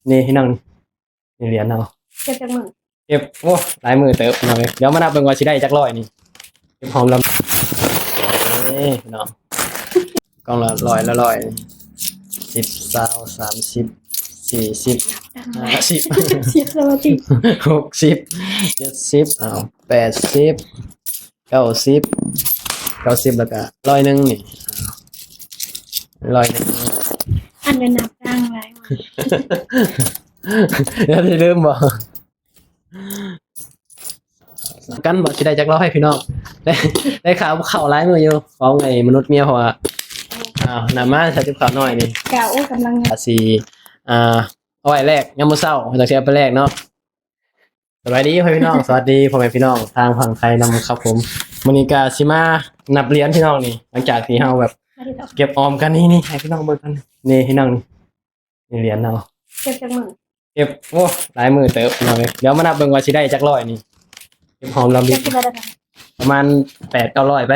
ນີ້ພີ່ນ້ອງ ນີ້ ນີ້ຫຼຽນເຮົາ ເກັບຈັກມື້? ເກັບ ໂອ້ ຫຼາຍມື້ເຕີບພີ່ນ້ອງເອີຍ. ດຽວມານັບເບິ່ງວ່າຊິໄດ້ຈັກຮ້ອຍນີ້ ເກັບຫອມລຳ ນີ້ພີ່ນ້ອງ ກ່ອງລະຮ້ອຍ ລະຮ້ອຍ ສິບ ຊາວ ສາມສິບ ສີ່ສິບ ຫ້າສິບ ສິບ ສະມາທິ ຫົກສິບ ເຈັດສິບ ອ້າວ ແປດສິບ ເກົ້າສິບ ເກົ້າສິບ ແລ້ວກະຮ້ອຍໜຶ່ງນີ້ ຮ້ອຍໜຶ່ງ ອັນນັ້ນນັບຕັ້ງຫຼາຍ ແລ້ວຊິລືມບໍ່? ກັນບໍ່ ຊິໄດ້ຈັກຮ້ອຍພີ່ນ້ອງ ໄດ້ ໄດ້ຄ່າກັບເຂົ້າຫຼາຍມື້ຢູ່ ຂອງໄອ້ມະນຸດເມຍ ເພາະວ່າ ອ້າວ ນຳມາໃສ່ກັບເຂົ້າໜ້ອຍນີ້ ກະ ໂອ້ຍ ກຳລັງ ອາ ຊິ ອ່າ ເອົາໄວ້ແລກຍາມມື້ເຊົ້າ ຈັ່ງຊິເອົາໄປແລກເນາະ. ສະບາຍດີພໍ່ແມ່ພີ່ນ້ອງ ສະຫວັດດີພໍ່ແມ່ພີ່ນ້ອງທາງຝັ່ງໄທນຳຄັບຜົມ. ມື້ນີ້ກະຊິມານັບຫຼຽນພີ່ນ້ອງນີ້ ຫຼັງຈາກທີ່ເຮົາແບບເກັບອອມກັນ ນີ້ ນີ້ ໃຫ້ພີ່ນ້ອງເບິ່ງກັນ ນີ້ພີ່ນ້ອງ ນີ້ ນີ້ຫຼຽນເຮົາ ເກັບຈັກມື້? ເກັບ ໂອ້ ຫຼາຍມື້ເຕີບພີ່ນ້ອງເອີຍ. ດຽວມານັບເບິ່ງວ່າຊິໄດ້ຈັກຮ້ອຍນີ້ ເກັບຫອມລຳລິບ ປະມານແປດເກົ້າຮ້ອຍໄປ.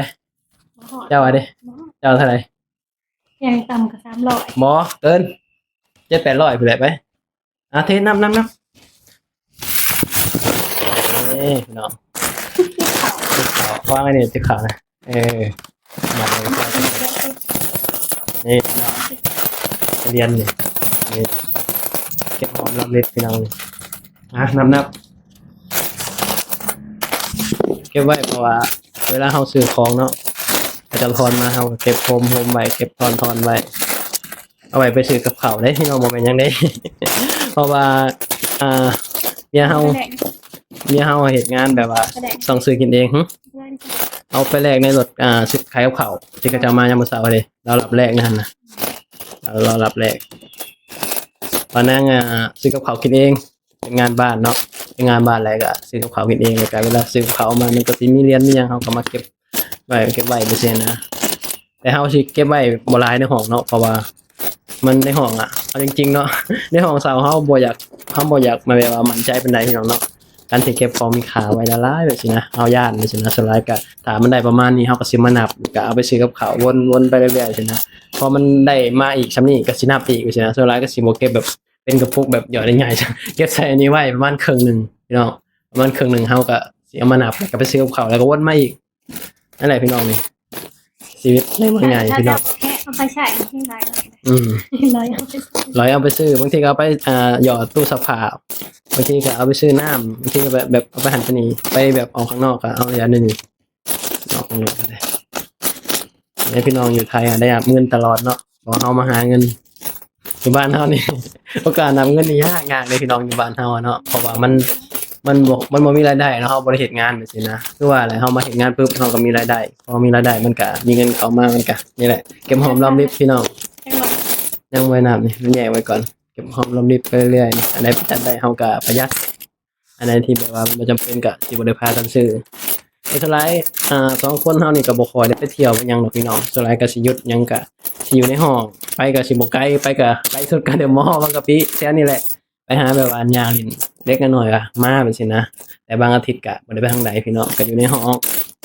ເຈົ້າວ່າເດ້? ເຈົ້າເທົ່າໃດ? ຢ່າງຕ່ຳກໍສາມຮ້ອຍ ບໍ່ເກີນ ເຈັດແປດຮ້ອຍພຸ້ນແຫຼະໄປ. ອ່າ ເທ ນັບ ນັບ ນັບ ເອີ ພີ່ນ້ອງ ຕິບເຂົ້າ ວາງໄວ້ນີ້ ຕິບເຂົ້ານະ ເອີ ມາເລີຍ ນີ້ພີ່ນ້ອງ ຫຼຽນນີ້ ນີ້ ເກັບຫອມລຳລິບພີ່ນ້ອງ ອ່າ ນັບ ນັບ ເກັບໄວ້ ເພາະວ່າເວລາເຮົາຊື້ຂອງເນາະ ເຂົາເຈົ້າທອນມາ ເຮົາກໍເກັບໂຮມໆໄວ້ ເກັບທອນໆໄວ້ ເອົາໄວ້ໄປຊື້ກັບເຂົ້າເດ້ພີ່ນ້ອງ ບໍ່ແມ່ນຫຍັງເດ້ ເພາະວ່າ ອ່າ ເມຍເຮົາ ເມຍເຮົາເຮັດງານແບບວ່າຕ້ອງຊື້ກິນເອງ ຫຶ ເອົາໄປແລກໃນລົດ ອ່າ ຊື້ຂາຍກັບເຂົ້າ ທີ່ເຂົາເຈົ້າມາຍາມມື້ເຊົ້າເດ້ ລາວຮັບແລກໃນຫັ້ນນະ ລາວ ລາວຮັບແລກ ວ່ານາງ ອ່າ ຊື້ກັບເຂົ້າກິນເອງ ເຮັດງານບ້ານເນາະ ເຮັດງານບ້ານແລ້ວກໍຊື້ກັບເຂົ້າກິນເອງ ແລ້ວກໍເວລາຊື້ກັບເຂົ້າອອກມາ ມັນກໍຊິມີຫຼຽນມີຫຍັງ ເຮົາກໍມາເກັບໄວ້ ເກັບໄວ້ໄປຊີ້ນະ. ແຕ່ເຮົາຊິເກັບໄວ້ບໍ່ຫຼາຍໃນຫ້ອງເນາະ ເພາະວ່າມັນໃນຫ້ອງອະ ເອົາຈິງໆເນາະ ໃນຫ້ອງເຊົ່າເຮົາບໍ່ຢາກ ເຮົາບໍ່ຢາກມາແບບວ່າໝັ້ນໃຈປານໃດພີ່ນ້ອງເນາະ. ການທີ່ເກັບຂອງມີຄ່າໄວ້ຫຼາຍໆແບບຊີ້ນະ ເຮົາຢ້ານແບບຊີ້ນະ. ສ່ວນຫຼາຍກໍຖ້າມັນໄດ້ປະມານນີ້ ເຮົາກໍຊິມານັບ ກໍເອົາໄປຊື້ກັບເຂົ້າ ວົນໆໄປເລື້ອຍໆຊີ້ນະ. ພໍມັນໄດ້ມາອີກສ່ຳນີ້ກໍຊິນັບອີກຊີ້ນະ. ສ່ວນຫຼາຍກໍຊິບໍ່ເກັບແບບ ເປັນກະປຸກແບບຢອດໃຫຍ່ໆ ເກັບໃສ່ອັນນີ້ໄວ້ປະມານເຄິ່ງໜຶ່ງພີ່ນ້ອງ ປະມານເຄິ່ງໜຶ່ງ ເຮົາກະຊິເອົາມານັບ ແລ້ວກະໄປຊື້ກັບເຂົ້າ ແລ້ວກະວົນມາອີກ. ນັ້ນແຫຼະພີ່ນ້ອງ ນີ້ຊີວິດໃນເມືອງໃຫຍ່ພີ່ນ້ອງ ເອົາໄປໃຊ້ທີ່ຫຼາຍ ອືມ ຫຼອຍເອົາໄປ ຫຼອຍເອົາໄປຊື້ ບາງທີກະເອົາໄປ ອ່າ ຢອດຕູ້ຊັກຜ້າ ບາງທີກະເອົາໄປຊື້ນ້ຳ ບາງທີກະແບບ ແບບເອົາໄປຫັ້ນໄປນີ້ ໄປແບບອອກຂ້າງນອກກະເອົາໄດ້ອັນນີ້ ເນາະ ເນາະ ພີ່ນ້ອງຢູ່ໄທອະ ໄດ້ຮັບເງິນຕະຫຼອດເນາະ ເພາະເຮົາມາຫາເງິນ ຢູ່ບ້ານເຮົານີ້ ໂອກາດນັບເງິນນີ້ຍາກ ຍາກເດ້ພີ່ນ້ອງ ຢູ່ບ້ານເຮົາອະເນາະ ເພາະວ່າມັນ ມັນບໍ່ ມັນບໍ່ມີລາຍໄດ້ເນາະ ເຮົາບໍ່ໄດ້ເຮັດງານແບບຊີ້ນະ. ຄືວ່າແຫຼະ ເຮົາມາເຮັດງານປຶບ ເຮົາກໍມີລາຍໄດ້ ພໍມີລາຍໄດ້ມັນກໍມີເງິນເຂົ້າມາ ມັນກໍນີ້ແຫຼະ ເກັບຫອມລອມລິບພີ່ນ້ອງ ຍັງບໍ່ໄດ້ນັບນີ້ ມັນແຍກໄວ້ກ່ອນ ເກັບຫອມລອມລິບໄປເລື້ອຍໆ ອັນໃດປະຢັດໄດ້ເຮົາກໍປະຢັດ ອັນໃດທີ່ແບບວ່າມັນບໍ່ຈຳເປັນກໍຊິບໍ່ໄດ້ພາກັນຊື້. ແຕ່ສ່ວນຫຼາຍ ອ່າ ສອງຄົນເຮົານີ້ກໍບໍ່ຄ່ອຍໄດ້ໄປທ່ຽວໄປຫຍັງດອກພີ່ນ້ອງ ສ່ວນຫຼາຍກໍຊິຢຸດຫຍັງກໍຊິຢູ່ໃນຫ້ອງ ໄປກໍຊິບໍ່ໄກ ໄປກໍໄກສຸດກໍເດີມໍ ບາງກະປິ ແຖວນີ້ແຫຼະ ໄປຫາແບບວ່າຍ່າງຫຼິ້ນ ເດັກນ້ອຍກໍມາແບບຊີ້ນະ. ແຕ່ບາງອາທິດກໍບໍ່ໄດ້ໄປທາງໃດພີ່ນ້ອງ ກໍຢູ່ໃນຫ້ອງ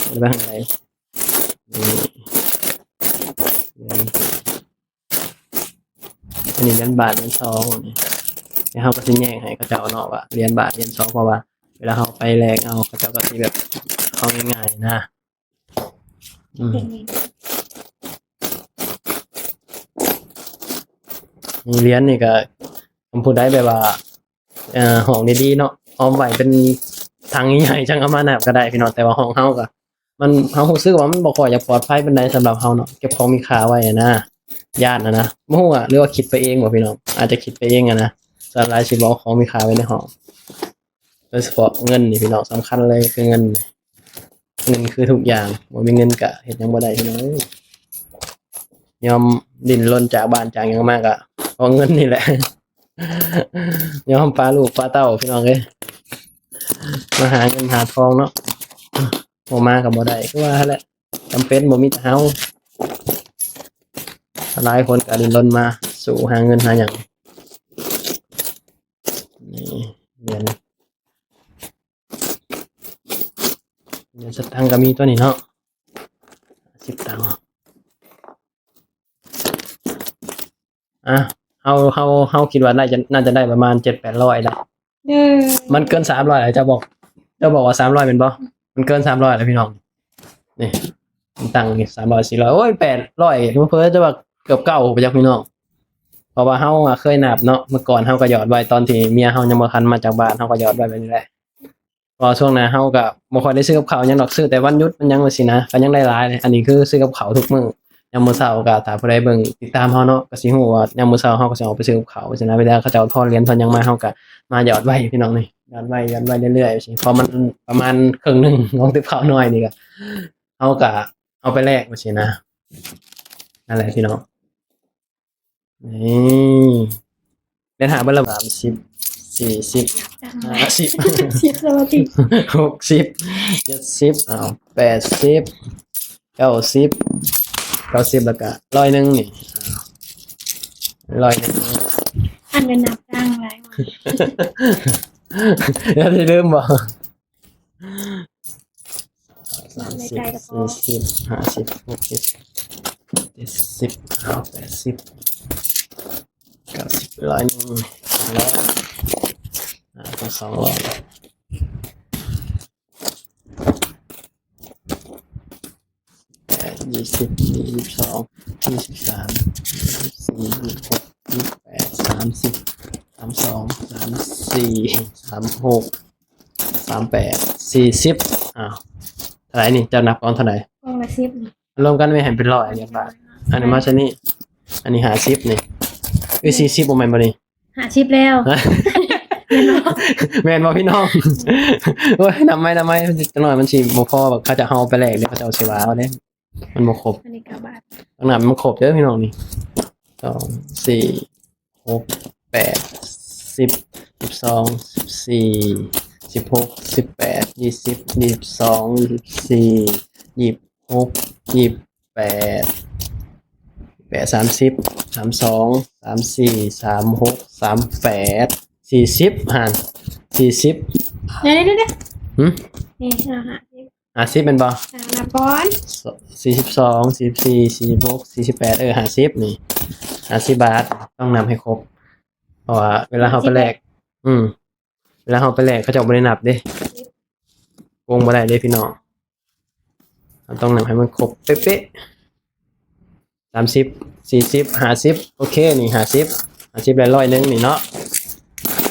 ບໍ່ໄດ້ໄປທາງໃດ. ນີ້ ອັນນີ້ຫຼຽນບາດຫຼຽນຊອງນີ້ ແລ້ວເຮົາກໍຊິແຍກໃຫ້ເຂົາເຈົ້າເນາະວ່າຫຼຽນບາດຫຼຽນຊອງ ເພາະວ່າເວລາເຮົາໄປແລກເອົາ ເຂົາເຈົ້າກໍຊິແບບເອົາງ່າຍໆນະ. ອືມ ນີ້ຫຼຽນນີ້ກໍ ຄັນຜູ້ໃດແບບວ່າ ເອີ ຫ້ອງດີໆເນາະ ອອມໄວ້ເປັນຖັງໃຫຍ່ໆ ຈັ່ງເອົາມານັບກໍໄດ້ພີ່ນ້ອງ ແຕ່ວ່າຫ້ອງເຮົາກໍ ມັນ ເຮົາຮູ້ສຶກວ່າມັນບໍ່ຄ່ອຍຈະປອດໄພປານໃດສຳລັບເຮົາເນາະ ເກັບຂອງມີຄ່າໄວ້ຫັ້ນນະ ຢ້ານຫັ້ນນະ ບໍ່ຮູ້ວ່າ ຫຼືວ່າຄິດໄປເອງບໍ່ພີ່ນ້ອງ ອາດຈະຄິດໄປເອງຫັ້ນນະ. ສ່ວນຫຼາຍຊິບໍ່ເອົາຂອງມີຄ່າໄວ້ໃນຫ້ອງ ໂດຍສະເພາະເງິນນີ້ພີ່ນ້ອງ ສຳຄັນເລີຍຄືເງິນ ເງິນຄືທຸກຢ່າງ ບໍ່ມີເງິນກະເຮັດຫຍັງບໍ່ໄດ້ພີ່ນ້ອງເອີຍ. ຍອມດີ້ນລົນຈາກບ້ານຈາກຫຍັງມາກະເພາະເງິນນີ້ແຫຼະ ຍອມປະລູກປະເຕົ້າພີ່ນ້ອງເອີຍ ມາຫາເງິນຫາທອງເນາະ ບໍ່ມາກໍບໍ່ໄດ້ ຄືວ່າຫັ້ນແຫຼະ ຈຳເປັນ ບໍ່ມີແຕ່ເຮົາ ຫຼາຍຄົນກໍດີ້ນລົນມາສູ້ຫາເງິນຫາຫຍັງ. ນີ້ ຫຼຽນ ຫຼຽນສະຕັງກໍມີຕົວນີ້ເນາະ ສິບຕັງ. ອ່ະ ເຮົ ຮົາ ເຮົາ ເຮົາຄິດວ່າໜ້າຈະ ໜ້າຈະໄດ້ປະມານເຈັດແປດຮ້ອຍລະ. ເອີ ມັນເກີນສາມຮ້ອຍລະ. ເຈົ້າບອກ ເຈົ້າບອກວ່າສາມຮ້ອຍແມ່ນບໍ່? ມັນເກີນສາມຮ້ອຍລະພີ່ນ້ອງ. ນີ້ ຕັ້ງນີ້ສາມຮ້ອຍ ສີ່ຮ້ອຍ ໂອ້ຍ ແປດຮ້ອຍ ເຜີເຈົ້າວ່າເກືອບເກົ້າໄປຈັກພີ່ນ້ອງ. ເພາະວ່າເຮົາອະເຄີຍນັບເນາະ, ເມື່ອກ່ອນເຮົາກໍຫຍອດໄວ້ ຕອນທີ່ເມຍເຮົາຍັງບໍ່ທັນມາຈາກບ້ານ ເຮົາກໍຫຍອດໄວ້ແບບນີ້ແຫຼະ. ເພາະວ່າຊ່ວງໜ້າເຮົາກໍບໍ່ຄ່ອຍໄດ້ຊື້ກັບເຂົ້າຫຍັງດອກ, ຊື້ແຕ່ວັນຢຸດມັນຫຍັງໄວ້ຊີ້ນະ, ກໍຍັງໄດ້ຫຼາຍເລີຍ. ອັນນີ້ຄືຊື້ກັບເຂົ້າທຸກມື້ ຍາມມື້ເຊົ້າ. ກໍຖ້າຜູ້ໃດເບິ່ງຕິດຕາມເຮົາເນາະ ກໍຊິຮູ້ວ່າຍາມມື້ເຊົ້າເຮົາກໍຊິອອກໄປຊື້ກັບເຂົ້າຊີ້ນະ. ເວລາເຂົາເຈົ້າທອນຫຼຽນທອນຫຍັງມາ ເຮົາກໍມາຫຍອດໄວ້ພີ່ນ້ອງ, ນີ້ ຫຍອດໄວ້ ຫຍອດໄວ້ເລື້ອຍໆ ຊີ້. ເພາະມັນປະມານເຄິ່ງໜຶ່ງຂອງຕິບເຂົ້າໜ້ອຍນີ້ ກໍເຮົາກໍເອົາໄປແລກໄວ້ຊີ້ນະ. ນັ້ນແຫຼະພີ່ນ້ອງ. ນີ້ ແມ່ນຫາເບິດລະ ສາມສິບ ສີ່ສິບ ຫ້າສິບ ສິບ ຫົກສິບ ເຈັດສິບ ອ້າວ ແປດສິບ ເກົ້າສິບ ເກົ້າສິບ ແລ້ວກະຮ້ອຍໜຶ່ງນີ້ ຮ້ອຍໜຶ່ງ. ອັນນັ້ນນັບຕັ້ງຫຼາຍວ່າ ຢ່າໄດ້ລືມບໍ່? ສາມສິບ ສີ່ສິບ ຫ້າສິບ ຫົກສິບ ເຈັດສິບ ແປດສິບ ເກົ້າສິບ ຮ້ອຍໜຶ່ງ ສອງຮ້ອຍ ອ່າ ສອງຮ້ອຍ ແປດ ຍີ່ສິບ ຍີ່ສິບສອງ ຍີ່ສິບສາມ ຍີ່ສິບສີ່ ຍີ່ສິບຫົກ ຍີ່ສິບແປດ ສາມສິບ ສາມສອງ ສາມສີ່ ສາມຫົກ ສາມແປດ ສີ່ສິບ. ອ້າວ ເທົ່າໃດນີ້? ເຈົ້ານັບກ່ອນເທົ່າໃດ? ກ່ອນລະສິບ ລວມກັນແມ່ນໃຫ້ເປັນຮ້ອຍ ອັນນີ້ບາດ ອັນນີ້ມາຊະນີ້ ອັນນີ້ຫ້າສິບນີ້ ເອີ ສີ່ສິບ ບໍ່ແມ່ນບໍ່ນີ້? ຫ້າສິບແລ້ວ ແມ່ນບໍ່? ແມ່ນບໍ່ພີ່ນ້ອງ? ໂອ້ຍ ນຳໄມ້ ນຳໄມ້ ຈັກໜ້ອຍມັນຊິບໍ່ພໍ ເຂົາເຈົ້າເອົາໄປແລກເດ້ ເຂົາເຈົ້າຊິວ່າເອົາເດ້ ມັນບໍ່ຄົບ ອັນນີ້ເກົ້າບາດ ຕ້ອງນັບໃຫ້ມັນຄົບເດີພີ່ນ້ອງ. ນີ້ ສອງ ສີ່ ຫົກ ແປດ ສິບ ສິບສອງ ສິບສີ່ ສິບຫົກ ສິບແປດ ຍີ່ສິບ ຍີ່ສິບສອງ ຍີ່ສິບສີ່ ຍີ່ສິບຫົກ ຍີ່ສິບແປດ ແປດ ສາມສິບ ສາມສອງ ສາມສີ່ ສາມຫົກ ສາມແປດ ສີ່ສິບ ຫານ ສີ່ສິບ ເດີໆໆ ຫຶ ນີ້ ອ່າ ຫ້າສິບ ຫ້າສິບແມ່ນບໍ່? ອ່າ ນັບກ່ອນ ສ- ສີ່ສິບສອງ ສີ່ສິບສີ່ ສີ່ສິບຫົກ ສີ່ສິບແປດ ເອີ ຫ້າສິບ ນີ້ ຫ້າສິບບາດ ຕ້ອງນັບໃຫ້ຄົບ ເພາະວ່າເວລາເຮົາໄປແລກ ຫ້າສິບ ອືມ ເວລາເຮົາໄປແລກ ເຂົາເຈົ້າບໍ່ໄດ້ນັບເດ້ ໂກງບໍ່ໄດ້ເດ້ພີ່ນ້ອງ. ເຮົາຕ້ອງນັບໃຫ້ມັນຄົບເປະໆ ສາມສິບ ສີ່ສິບ ຫ້າສິບ ໂອເຄ ນີ້ ຫ້າສິບ ຫ້າສິບ ແລ້ວຮ້ອຍໜຶ່ງນີ້ເນາະ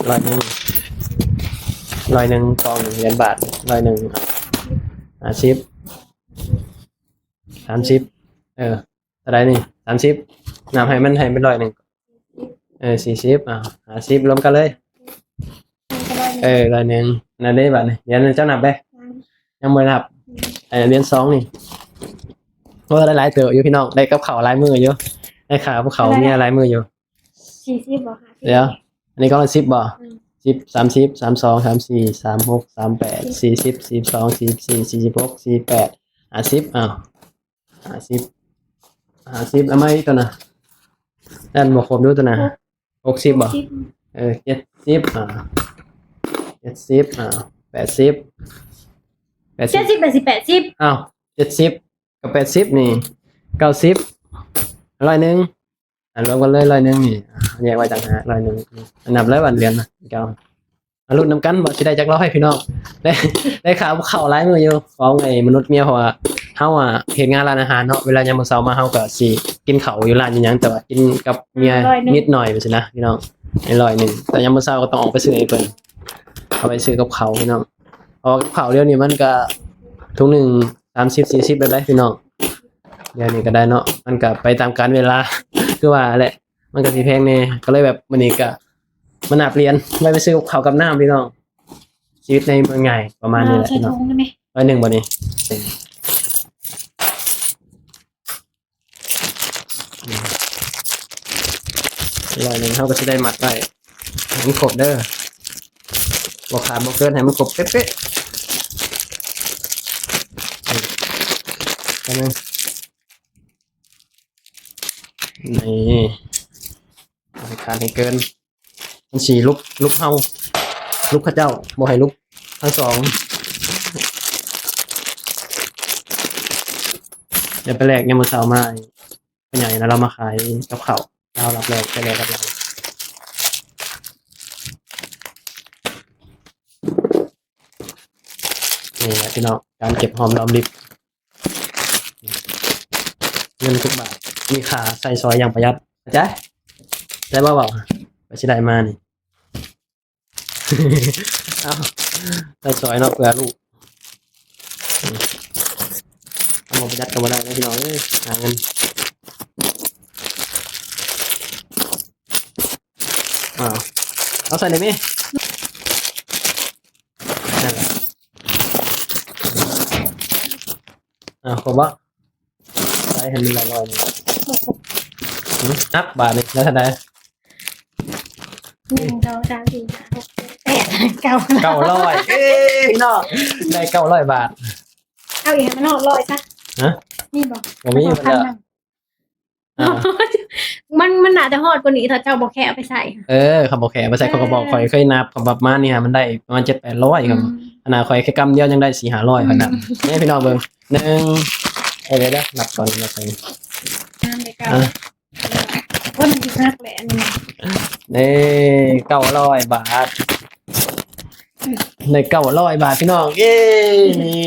ຮ້ອຍໜຶ່ງ ຮ້ອຍໜຶ່ງ ຕ້ອງເງິນບາດ ຮ້ອຍໜຶ່ງ ຫ້າສິບ ສາມສິບ ເອີ ເທົ່າໃດນີ້? ສາມສິບ ນັບໃຫ້ມັນໃຫ້ເປັນຮ້ອຍໜຶ່ງ ເອີ ສີ່ສິບ ອ່າ ຫ້າສິບ ລວມກັນເລີຍ ເອີ ຮ້ອຍໜຶ່ງ ນັ້ນເດ້ບາດນີ້ ດຽວເຈົ້ານັບເດ້ ຍັງບໍ່ໄດ້ນັບ ເອີ ຫຼຽນສອງນີ້ ໂອ້ ໄດ້ຫຼາຍເຕີບຢູ່ພີ່ນ້ອງ ໄດ້ກັບເຂົ້າຫຼາຍມື້ຢູ່ ໄດ້ຄ່າກັບເຂົ້າເມຍຫຼາຍມື້ຢູ່ ສີ່ສິບບໍ່? ຫ້າສິບ ດຽວ ອັນນີ້ກ້ອງລະສິບບໍ່? ອືມ ສິບ ສາມສິບ ສາມສອງ ສາມສີ່ ສາມຫົກ ສາມແປດ ສີ່ສິບ ສີ່ສິບສອງ ສີ່ສິບສີ່ ສີ່ສິບຫົກ ສີ່ສິບແປດ ຫ້າສິບ ອ້າວ ຫ້າສິບ ຫ້າສິບ ເອົາໃໝ່ອີກຕົວນະ ນັ້ນບໍ່ຄົບຢູ່ຕົວນະ ຫົກສິບບໍ່? ຫົກສິບ ເອີ ເຈັດສິບ ອ່າ ເຈັດສິບ ອ່າ ແປດສິບ ແປດສິບ ເຈັດສິບ ແປດສິບ ແປດສິບ ອ້າວ ເຈັດສິບ ກັບແປດສິບນີ້ ເກົ້າສິບ ຮ້ອຍໜຶ່ງ ອ່າ ລວມກັນເລີຍ ຮ້ອຍໜຶ່ງນີ້ ອ່າ ແຍກໄວ້ຕ່າງຫາກ ຮ້ອຍໜຶ່ງ ອ່າ ນັບເລີຍບາດ ຫຼຽນນະ ເກົ້າ ມາລຸ້ນນຳກັນວ່າຊິໄດ້ຈັກຮ້ອຍພີ່ນ້ອງ ໄດ້ ໄດ້ຄ່າກັບເຂົ້າຫຼາຍມື້ຢູ່ ຂອງໄອ້ມະນຸດເມຍ ເພາະວ່າເຮົາອະເຮັດງານຮ້ານອາຫານເນາະ ເວລາຍາມມື້ເຊົ້າມາ ເຮົາກໍຊິກິນເຂົ້າຢູ່ຮ້ານຢູ່ຫຍັງ ແຕ່ວ່າກິນກັບເມຍ ຮ້ອຍໜຶ່ງ ນິດໜ້ອຍຈັ່ງຊີ້ນະພີ່ນ້ອງ ໃຫ້ຮ້ອຍໜຶ່ງ ແຕ່ຍາມມື້ເຊົ້າກໍຕ້ອງອອກໄປຊື້ໃຫ້ເພິ່ນ ເອົາໄປຊື້ກັບເຂົ້າພີ່ນ້ອງ ເພາະວ່າກັບເຂົ້າດຽວນີ້ມັນກໍ ຖົງໜຶ່ງ ສາມສິບ ສີ່ສິບ ແລ້ວໄດ໋ພີ່ນ້ອງ ດຽວນີ້ກໍໄດ້ເນາະ ມັນກໍໄປຕາມການເວລາ ຄືວ່າແຫຼະ ມັນກໍຊິແພງແດ່ ກໍເລີຍແບບມື້ນີ້ກໍມານັບຫຼຽນ ໄວ້ໄປຊື້ກັບເຂົ້າກັບນ້ຳພີ່ນ້ອງ ຊີວິດໃນເມືອງໃຫຍ່ປະມານນີ້ແຫຼະພີ່ນ້ອງ ຮ້ອຍໜຶ່ງບໍ່ນີ້? ຮ້ອຍໜຶ່ງ ເຮົາກໍຊິໄດ້ມັດໄວ້ໃຫ້ມັນຄົບເດີ ບໍ່ຂາດບໍ່ເກີນ ໃຫ້ມັນຄົບເປະໆ ນີ້ ອັນນັ້ນ ນີ້ ບໍ່ໃຫ້ຂາດໃຫ້ເກີນ ມັນຊິຫຼຸບ ຫຼຸບເຮົາ ຫຼຸບເຂົາເຈົ້າ ບໍ່ໃຫ້ຫຼຸບທັງສອງ ດຽວໄປແລກຍາມມື້ເຊົ້າມາ ພໍ່ໃຫຍ່ນະ ລາວມາຂາຍກັບເຂົ້າ ລາວຮັບແລກ ໄປແລກກັບລາວ ນີ້ແຫຼະພີ່ນ້ອງ ການເກັບຫອມລອມລິບ ເງິນທຸກບາດມີຄ່າ ໃຊ້ສອຍຢ່າງປະຢັດ ເຂົ້າໃຈ? ໄດ້ບໍ່ເວົ້າ ວ່າຊິໄດ້ມານີ້ ເອົາ ໃຊ້ສອຍເນາະ ເພື່ອລູກ ເອົາບໍ່ປະຢັດກໍບໍ່ໄດ້ເດ້ພີ່ນ້ອງເອີຍ ຫາເງິນ ອ້າວ ເອົາໃສ່ໄດ້ມີ ນັ້ນແຫຼະ ອ່າ ຄົບບໍ່? ໃສ່ໃຫ້ມັນລອຍໆ ນີ້ ນັບບາດນີ້ ໄດ້ເທົ່າໃດ? ໜຶ່ງ ສອງ ສາມ ສີ່ ຫ້າ ຫົກ ເຈັດ ແປດ ເກົ້າ ເກົ້າຮ້ອຍ ເອີ ພີ່ນ້ອງ ໄດ້ເກົ້າຮ້ອຍບາດ ເອົາອີກໃຫ້ມັນຮອດຮ້ອຍຊະ ຮະ? ມີບໍ່? ບໍ່ມີ ພັນໜຶ່ງ ອ່າ ມັນ ມັນໜ້າຈະຮອດກວ່ານີ້ ຖ້າເຈົ້າບໍ່ແຄະເອົາໄປໃສ່ ເອີ ຄັນບໍ່ແຄະເອົາໄປໃສ່ ເອີ ເຂົາກໍບອກ ຂ້ອຍເຄີຍນັບ ເຂົາປະມານນີ້ຫັ້ນ ມັນໄດ້ປະມານເຈັດແປດຮ້ອຍ ອືມ ຄັນວ່າຂ້ອຍແຄ່ກຳດຽວຍັງໄດ້ສີ່ຫ້າຮ້ອຍ ຂ້ອຍນັບ ອືມ ນີ້ພີ່ນ້ອງເບິ່ງ ໜຶ່ງ ເອີ ດຽວໆ ນັບກ່ອນ ນັບກ່ອນ ງາມເດ້ເຈົ້າ ອ່າ ໂອ້ຍ ມັນຊິຫັກແຫຼະອັນນີ້ ນີ້ ເກົ້າຮ້ອຍບາດ ໄດ້ເກົ້າຮ້ອຍບາດພີ່ນ້ອງ ເຢ້ ນີ້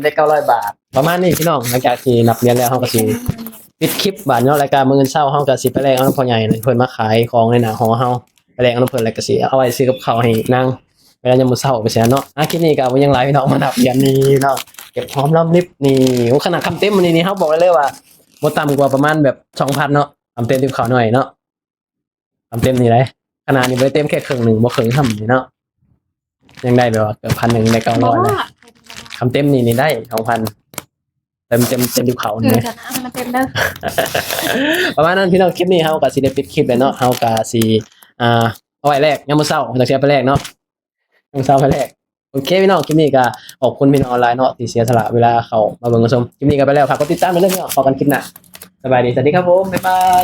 ໄດ້ເກົ້າຮ້ອຍບາດ ປະມານນີ້ພີ່ນ້ອງ ຫຼັງຈາກທີ່ນັບຫຼຽນແລ້ວ ເຮົາກໍຊິປິດຄລິບບາດເນາະ ແລ້ວກໍມື້ອື່ນເຊົ້າເຮົາກໍຊິໄປແລກເອົານຳພໍ່ໃຫຍ່ ເພິ່ນມາຂາຍຂອງໃນໜ້າຫໍເຮົາ ໄປແລກເອົານຳເພິ່ນ ແລ້ວກໍຊິເອົາໄວ້ຊື້ກັບເຂົ້າໃຫ້ນາງ ເວລາຍາມມື້ເຊົ້າໄປຊີ້ນະເນາະ ອ່າ ຄລິບນີ້ກໍບໍ່ຫຍັງຫຼາຍພີ່ນ້ອງ ມານັບຫຼຽນນີ້ເນາະ ເກັບຫອມລອມລິບນີ້ ໂອ້ ຂະໜາດຄຳເຕັມມື້ນີ້ນີ້ ເຮົາບອກໄດ້ເລີຍວ່າບໍ່ຕ່ຳກວ່າປະມານແບບສອງພັນເນາະ ຄຳເຕັມຕິບເຂົ້າໜ້ອຍເນາະ ຄຳເຕັມນີ້ໄດ໋ ຂະໜາດນີ້ບໍ່ໄດ້ເຕັມແຄ່ເຄິ່ງໜຶ່ງ ບໍ່ເຄິ່ງຊ້ຳນີ້ເນາະ ຍັງໄດ້ແບບວ່າເກືອບພັນໜຶ່ງ ໄດ້ເກົ້າຮ້ອຍ ບໍ່ ນະ ຄຳເຕັມນີ້ນີ້ໄດ້ສອງພັນ ເຕັມ ເຕັມ ເຕັມຕິບເຂົ້ານີ້ ເອີ ນະ ໃຫ້ມັນເຕັມເດີ ປະມານນັ້ນພີ່ນ້ອງ ຄລິບນີ້ເຮົາກໍຊິໄດ້ປິດຄລິບແລ້ວເນາະ ເຮົາກໍຊິ ອ່າ ເອົາໄວ້ແລກຍາມມື້ເຊົ້າ ຈັ່ງຊິເອົາໄປແລກເນາະ ຍາມເຊົ້າໄປແລກ ໂອເຄພີ່ນ້ອງ ຄລິບນີ້ກໍຂອບຄຸນພີ່ນ້ອງຫຼາຍເນາະ ທີ່ເສຍສະຫຼະເວລາເຂົ້າມາເບິ່ງມາຊົມ ຄລິບນີ້ກໍໄປແລ້ວ ຝາກກົດຕິດຕາມໄດ້ເດີພີ່ນ້ອງ ພໍ້ກັນຄລິບໜ້າ ສະບາຍດີ ສະຫວັດດີຄັບຜົມ ບາຍບາຍ.